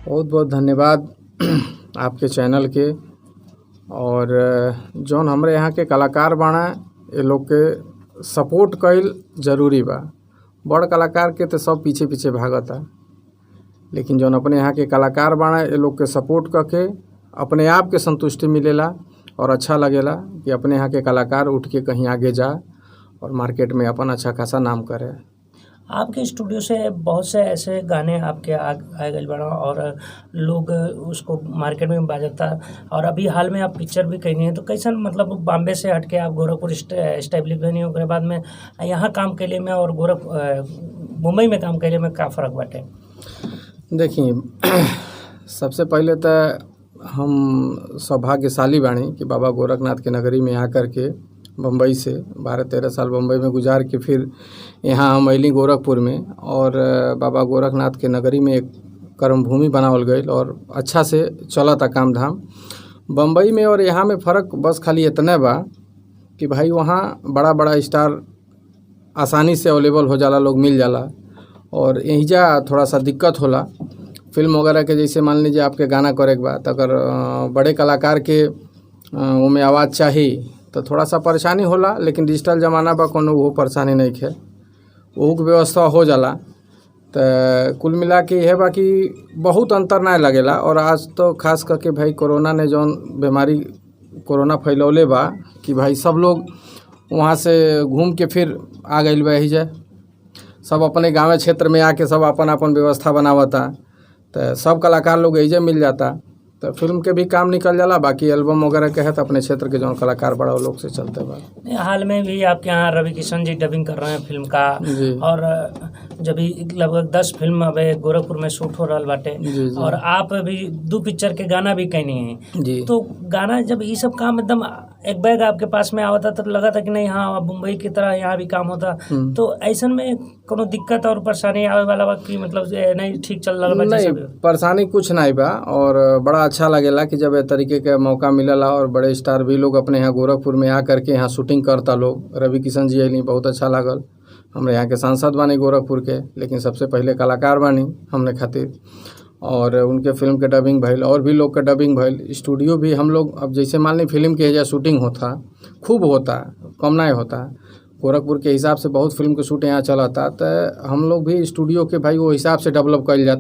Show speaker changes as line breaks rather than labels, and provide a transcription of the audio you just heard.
बहुत बहुत धन्यवाद आपके चैनल के। और जौन हमरे यहाँ के कलाकार बाड़ा, ये लोग के सपोर्ट कईल जरूरी बा। बड़ कलाकार के तो सब पीछे पीछे भागता, लेकिन जौन अपने यहाँ के कलाकार बाड़ा, ये लोग के सपोर्ट करके अपने आप के संतुष्टि मिलेला और अच्छा लगेला कि अपने यहाँ के कलाकार उठ के कहीं आगे जा और मार्केट में अपन अच्छा खासा नाम करे।
आपके स्टूडियो से बहुत से ऐसे गाने आपके आ आ गइल बाड़ा और लोग उसको मार्केट में बाजता और अभी हाल में आप पिक्चर भी कईनी है, तो कैसन मतलब बॉम्बे से हट के आप गोरखपुर एस्टेब्लिश भइनी, ओकरे बाद में यहाँ काम कइले में और गोरख मुंबई में काम कइले में का फर्क बाटे?
देखी, सबसे पहले तो हम सौभाग्यशाली बानी कि बाबा गोरखनाथ के नगरी में आकर के बम्बई से 12-13 साल बम्बई में गुजार के फिर यहाँ हम अइली गोरखपुर में और बाबा गोरखनाथ के नगरी में एक कर्मभूमि बनावल गईल और अच्छा से चलता काम धाम। बम्बई में और यहाँ में फ़र्क बस खाली इतने बा कि भाई, वहाँ बड़ा बड़ा स्टार आसानी से अवेलेबल हो जाला, लोग मिल जाला और एहिजा थोड़ा सा दिक्कत होला फिल्म वगैरह के। जैसे मान लीजिए आपके गाना करे के बा, तो अगर बड़े कलाकार के ओमे आवाज़ चाही तो थोड़ा सा परेशानी होला। लेकिन डिजिटल ज़माना बा, कोनो वो परेशानी नहीं है, ओहू के व्यवस्था हो जाला। तो कुल मिला के यह बा कि बहुत अंतर ना लगेला। और आज तो खास करके भाई, कोरोना ने जौन बीमारी कोरोना फैलौले बा कि भाई, सब लोग वहाँ से घूम के फिर आ गइल बा एहिजा। सब अपने गाँव क्षेत्र में आके सब अपन अपन व्यवस्था बनावता, तो सब कलाकार लोग एहिजे मिल जाता, तो फिल्म के भी काम निकल जाला। बाकी एल्बम वगैरह के है तो अपने क्षेत्र के जौन कलाकार बड़ा, वो लोग से चलते बा।
हाल में भी आपके यहाँ रवि किशन जी डबिंग कर रहे हैं फिल्म का और जब भी लगभग 10 फिल्म अब गोरखपुर में शूट हो रहल बाटे
जी जी
और आप अभी दो पिक्चर के गाना भी कैनी है। तो गाना जब ये सब काम एकदम एक बैग आपके पास में आवता तो लगा था कि नहीं, हाँ, अब मुंबई की तरह यहाँ भी काम होता। तो ऐसन में कोनो दिक्कत और परेशानी आवे वाला बा कि मतलब नहीं, ठीक चल रहा बा
नहीं,
जैसा भी?
परेशानी कुछ नहीं बा और बड़ा अच्छा लगेला कि जब ए तरीके के मौका मिलला और बड़े स्टार भी लोग अपने यहाँ गोरखपुर में आ करके यहाँ शूटिंग करता लोग। रवि किशन जी अली, बहुत अच्छा लागल। हमरे यहाँ के सांसद बानी गोरखपुर के, लेकिन सबसे पहले कलाकार बानी हमने खातिर और उनके फिल्म के डबिंग भइल और भी लोग के डबिंग भइल। स्टूडियो भी हम लोग अब जैसे मान ली फिल्म के एहिजा शूटिंग होता, खूब होता, कम नहीं होता। गोरखपुर के हिसाब से बहुत फिल्म के शूट यहाँ चलता, तो हम लोग भी स्टूडियो के भाई वो हिसाब से डेवलप कइल जाता।